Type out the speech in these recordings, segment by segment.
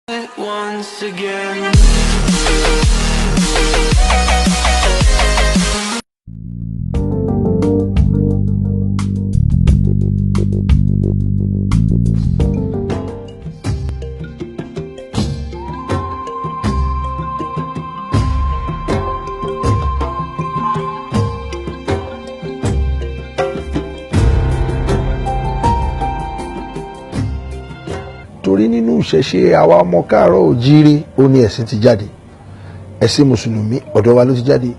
It once again. Torí nínú ìṣẹ̀ṣe àwa ọmọ káàárọ̀ òjíire, ó ní ẹ̀sìn ti jáde. Ẹ̀sìn mùsùlùmí, ọ̀dọ̀ wa ló ti jáde.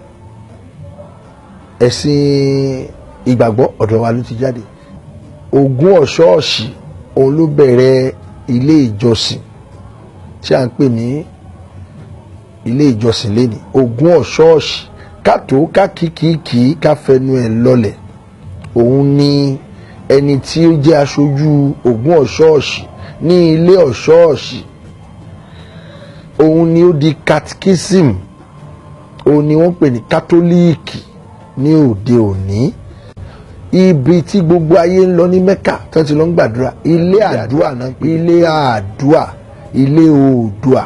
Ẹ̀sìn ìgbàgbọ́, ọ̀dọ̀ wa ló ti jáde. Ògún ọ̀ṣọ́ọ̀ṣì, òun ló bẹ̀rẹ̀ ilé ìjọsìn tí à ń pè ní ilé ìjọsìn lẹ́ni Ògún ọ̀ṣọ́ọ̀ṣì. Kátó kákìkìkì káfẹnu ẹ̀ lọlẹ̀, òun ni ẹni tí ó jẹ́ aṣojú Ògún ọ̀ṣọ́ọ̀ṣì ní ilé ọ̀ṣọ́ọ̀ṣì. Òun ni ó di catechism, òun ni wọ́n pè ní kátólíìkì ní òde òní. Ibi tí gbogbo ayé ń lọ ní Mẹ́kà tí wọ́n ti lọ ń gbàdúrà, ilé àdúrà náà, ilé àdúà, ilé oòdùà.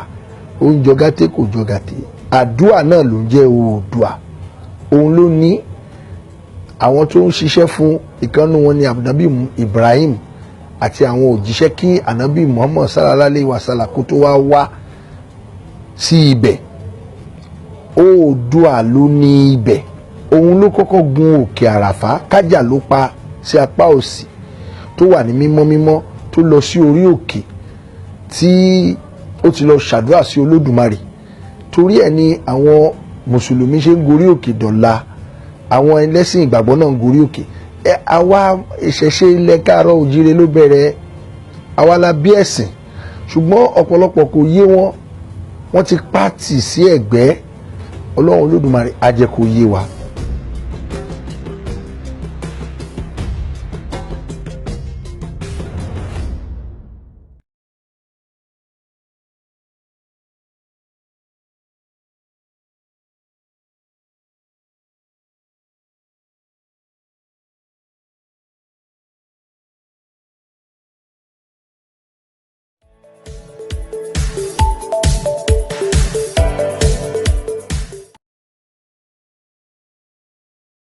Ó ń jọ gàtẹ́, kò jọ gàtẹ́, àdúà náà ló ń jẹ́ oòdùà. Òun ló ní àwọn tó ń ṣiṣẹ́ fún. Ìkànnì wọn ni Ànábì Ibrahim àti àwọn òjíṣẹ́ kí Ànábì Muhammad sallallahu alayhi wa sallam kó tó wá wá sí ibẹ̀. Oòdùà ló ní ibẹ̀. Òun ló kọ́kọ́ gun òkè Àràfá. Kájà ló pa sí apá òsì tó wà ní mímọ́ mímọ́, tó lọ sí orí òkè tí ó ti lọ ṣàdúrà sí Olódùmarè. Torí ẹ̀ ni àwọn mùsùlùmí ṣe ń gorí òkè dọ̀la, àwọn ẹlẹ́sìn ìgbàgbọ́ náà ń gorí òkè. Ẹ àwa ìṣẹ̀ṣe ilẹ̀ káàárọ̀ òjíire ló bẹ̀rẹ̀, àwa la bí ẹ̀sìn, ṣùgbọ́n ọ̀pọ̀lọpọ̀ kò yé wọn, wọ́n ti pàtì sí ẹ̀gbẹ́. Ọlọ́run Olódùmarè á jẹ́ kó yé wa.